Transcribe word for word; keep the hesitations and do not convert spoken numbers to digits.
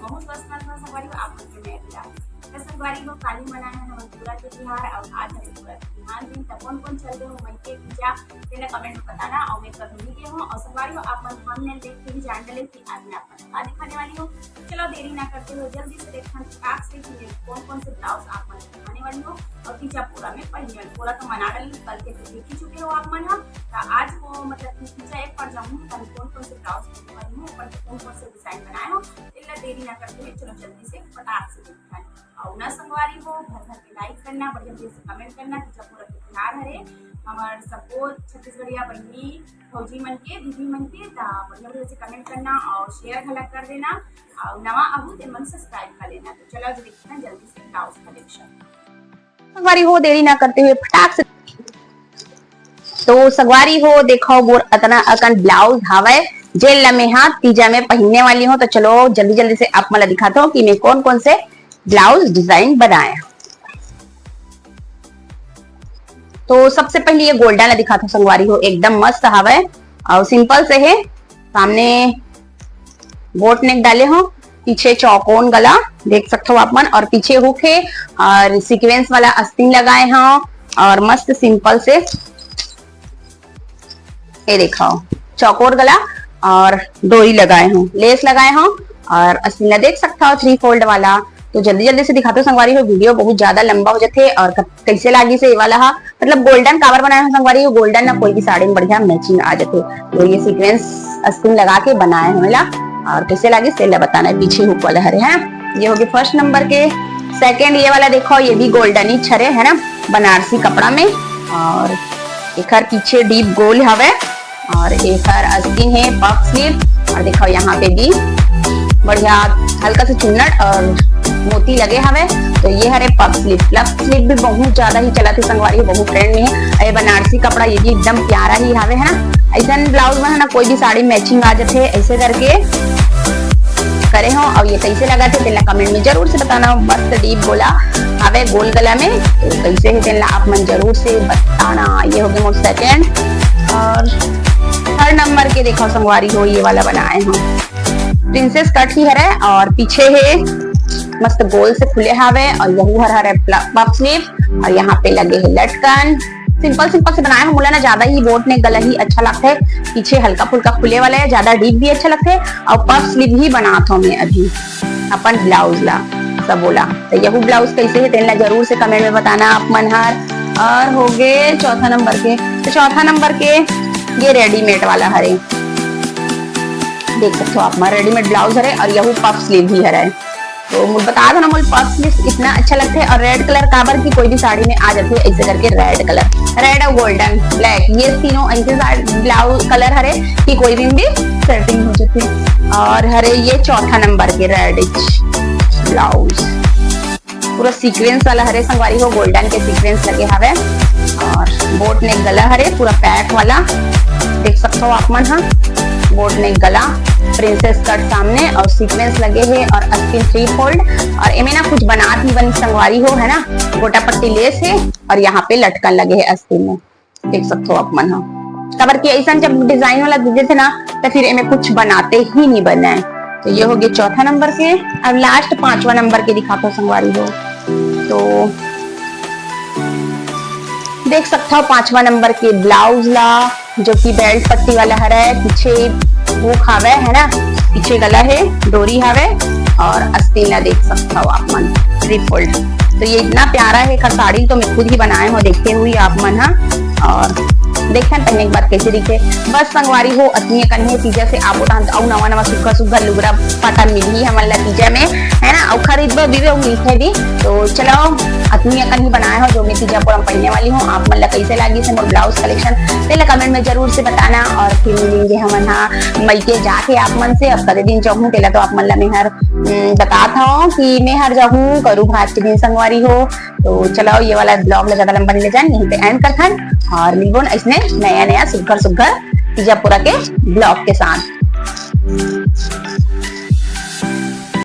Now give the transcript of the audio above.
बहुत स्वस्थ रखना संगवारी हो आप मन के मैं भी। तो संगवारी हो, काली मनाए हन हमर पूरा के तिहार और आज हरे पूरा के तिहार दिन। त कौन कौन चल रहे हो मइके तीजा, तेला कमेंट में बताना और मैं कभी नहीं गए हूँ। और संगवारी हो, आप मन थंबनेल देख के ही जान डले कि आज मैं आप मन का दिखाने वाली हूँ। चलो देरी ना करते हुए जल्दी से देखते हैं फटाक से कि मैं कौन कौन से ब्लाउज आप मन को दिखाने वाली हूँ और तीजा पूरा में पहनने वाली। पूरा तो मना डाली, कल के तो देख ही चुके हो आप मन। हम त आज को मतलब कि तीजा एक बार जाऊंगी, कल कौन कौन से ब्लाउज पहनने वाली हूँ, ऊपर से कौन कौन से डिजाइन बनाए हो, इतना देरी ना करते हुए चलो जल्दी से फटाक से देखते हैं। और ना संगवारी हो, भर भर के लाइक करना, बढ़िया बढ़िया से कमेंट करना कि जब पूरा तिहार हरे, हमार सबो छत्तीसगढ़िया बहिनी फौजी मन के, दीदी मन के, ता बढ़िया बढ़िया से कमेंट करना और शेयर घला कर देना। और नवा अहू ते मन सब्सक्राइब कर लेना। तो चलो आज देखते हैं जल्दी से ब्लाउज कलेक्शन। संगवारी हो, देरी ना करते हुए फटाक से। तो संगवारी हो, देखो मोर अतना अकन ब्लाउज हावय, जेन ल मैं हा तीजा में पहिरने वाली हूँ। तो चलो जल्दी जल्दी से आप मन ला दिखाता हूँ कि मैं कौन कौन से ब्लाउज डिजाइन बनाए। तो सबसे पहले ये गोल्डन ला दिखाता हूँ संगवारी हो, एकदम मस्त हावय और सिंपल से है। सामने बोट नेक डाले हो, पीछे चौकोन गला देख सकते हो आप मन, और पीछे हुक है और सीक्वेंस वाला आस्तीन लगाए हो और मस्त सिंपल से ये देखो चौकोर गला और डोरी लगाए हो, लेस लगाए हो और आस्तीन ला देख सकते हो थ्री फोल्ड वाला। तो जल्दी जल्दी से दिखाते हो संगवारी हो, वीडियो बहुत ज्यादा लंबा हो जाते और क-, कैसे लागी से ये वाला हा, मतलब गोल्डन काबर बनाए हो संगवारी हो, गोल्डन ना कोई भी साड़ी में बढ़िया मैचिंग आ जाते। तो ये सीक्वेंस आस्तीन लगा के बनाए हो ला, और कैसे लागी से ला बताना है। पीछे हुक वाला हरे हैं, ये होगी फर्स्ट नंबर के। सेकंड ये वाला देखो, ये भी गोल्डन ही छरे है ना, बनारसी कपड़ा में, और एकर पीछे डीप गोल हवे और एकर आस्तीन है पफ स्लीव। और देखो यहाँ पे भी बढ़िया हल्का से चुन्नट और मोती लगे हवे। तो ये हरे पफ स्लीव, पफ स्लीव भी बहुत ज्यादा ही चलत है संगवारी, बहुत ट्रेंड में है। ये बनारसी कपड़ा, ये भी एकदम प्यारा ही हवे है ना। ऐसन ब्लाउज में है ना कोई भी साड़ी मैचिंग आ जाते ऐसे करके करे हो। और ये कैसे लगा थे तेला कमेंट में जरूर से बताना। मस्त डीप गोला हवे गोल गला में, तो कैसे है तेला आप मन जरूर से बताना। ये हो गए मोर सेकंड। और थर्ड नंबर के देखो संगवारी हो, ये वाला बनाए हो, प्रिंसेस कट ही हरे और पीछे है मस्त गोल से खुले हावे और यहू हर हरे पफ स्लीव और यहाँ पे लगे है लटकन। सिंपल सिंपल से बनाए हो, मोला ना ज्यादा ही बोट नेक गला ही अच्छा लगता है। पीछे हल्का फुल्का खुले वाला है, ज्यादा डीप भी अच्छा लगता है और पफ स्लीव ही बनात हो मैं अभी अपन ब्लाउज ला सबोला। तो यहू ब्लाउज कैसे है तेन ला जरूर से कमेंट में बताना आप मन हर। और हो गए चौथा नंबर के, तो चौथा नंबर के ये रेडीमेड वाला हरे, देख सकते हो आप मन रेडीमेड ब्लाउज हरे और यहू पफ स्लीव ही हरे। तो मोर बता दो ना, मोर पफ स्लीव इतना अच्छा लगता है और रेड कलर काबर की कोई भी साड़ी में आ जाती है ऐसे करके रेड कलर, रेड और गोल्डन ब्लैक, ये तीनों ऐसे ब्लाउज कलर हरे कि कोई भी भी सेटिंग हो जाती है। और हरे ये चौथा नंबर के रेड ब्लाउज, पूरा सीक्वेंस वाला हरे संगवारी हो, गोल्डन के सीक्वेंस लगे हवे और बोट नेक गला हरे पूरा पैक वाला, देख सकते हो आप मन हा। बोट नेक गला, प्रिंसेस कट सामने और सीक्वेंस लगे है और आस्तीन थ्री फोल्ड। और एमे ना कुछ बनात ही बनी संगवारी हो, है ना, गोटा पट्टी लेस है और यहाँ पे लटकन लगे है आस्तीन में, देख सकते हो आप मन हा। काबर कि ऐसा जब डिजाइन वाला दे देते ना तो फिर एमे कुछ बनाते ही नहीं बने। तो ये हो गए चौथा नंबर के। अब लास्ट पांचवा नंबर के दिखाता हूँ संगवारी हो। तो देख सकता हो पांचवा नंबर के ब्लाउज ला, जो कि बेल्ट पट्टी वाला हरे, पीछे हुक हावे है ना, पीछे गला है, डोरी हावे और आस्तीन ला देख सकता हो आप मन थ्री फोल्ड। तो ये इतना प्यारा है का साड़ी, तो मैं खुद ही बनाए हो, देखे हुई आप मन हा। और देखते हैं पहनने के बाद कैसे दिखे। बस संगवारी हो, अतनी अकन है तीजा से आप उठान अउ नवा नवा सुग्घर सुग्घर लुगरा पाटा मिलही हमन ला तीजा में, है ना, अउ खरीदबो भी अउ मिलथे भी। तो चलो, अतनी अकन ही बनाए हो जो मैं तीजा पूरा पहनने वाली हूँ। आप मन ला कैसे लागी से मोर ब्लाउज कलेक्शन, तेला कमेंट में जरूर से बताना। और फिर मिलेंगे हमन हा मइके जाके आप मन से। अब कदे दिन जाहूँ तेला तो आप मन ला मैं हर, हम्म, बतात हूँ कि मैं हर जाहूँ करू भात के दिन संगवारी हो। तो चलो, ये वाला ब्लॉग ला ज्यादा लंबा नहीं ले जान, यहीं पे एंड करथन और मिलबो न ऐसने नया नया सुग्घर सुग्घर तीजा पूरा के ब्लॉग के साथ।